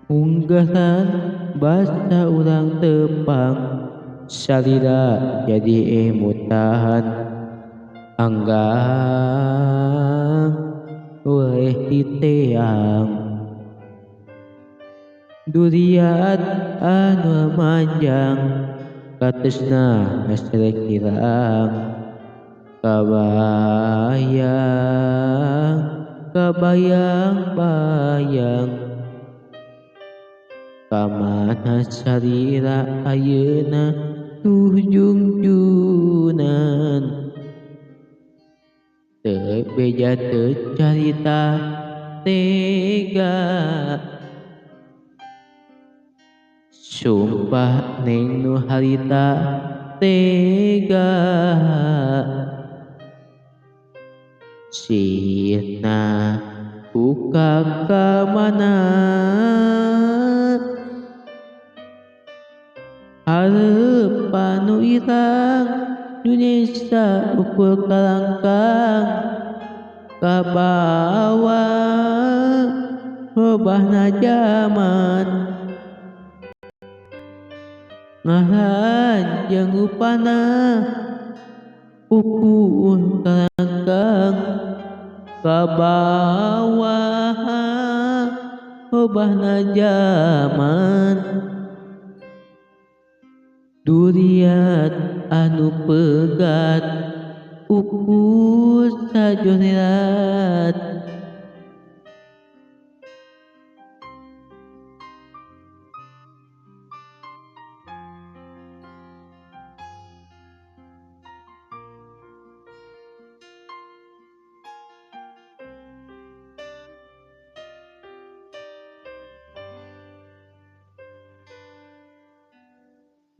Unggahan basa urang tepang salira jadi emutahan anggang weh diteang duriat anu manjang katesna hasrek hirang kabayang kabayang bayang kamana sarira ayeuna tuh jungjungan teu beja teu carita tega sumpah neng nu harita tega sirna buka ka mana hareupan nu irang nu nyesa ukur kalangkang kabawa robahna jaman ngaranjang rupana ukur kalangkang kabawa robahna jaman duriat anu pegat ukur sajorerat.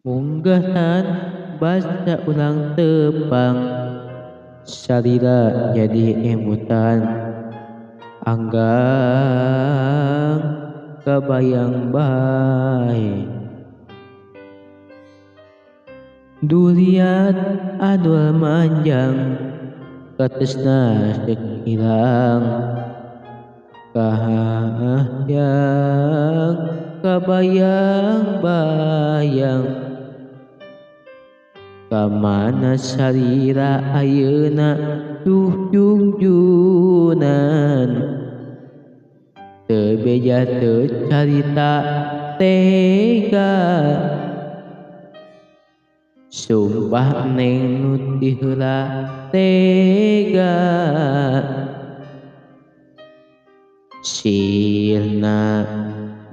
Unggahan basa urang tepang salira jadi emutan anggang kabayang bae duriat anu manjang katesna seuk hilang kahayang kabayang bayang kamana sarira ayeuna tuh jungjunan teu beja teu carita tega sumpah neng nu ti heula tega sirna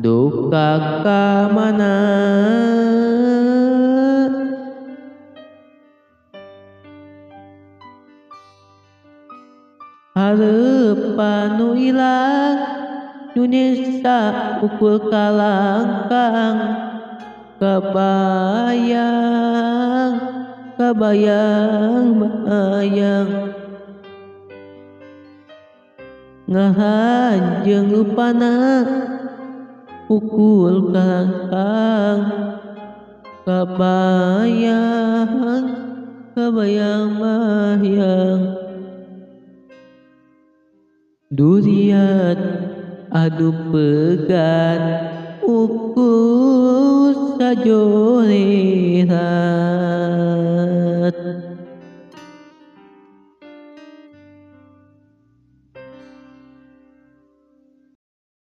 duka ka mana hareupan nu ilang nu nyesa ukur kalangkang kabayang kabayang bayang ngahanjeung rupana ukur kalangkang kabayang kabayang bayang duriat anu pegat ukur sajorerat.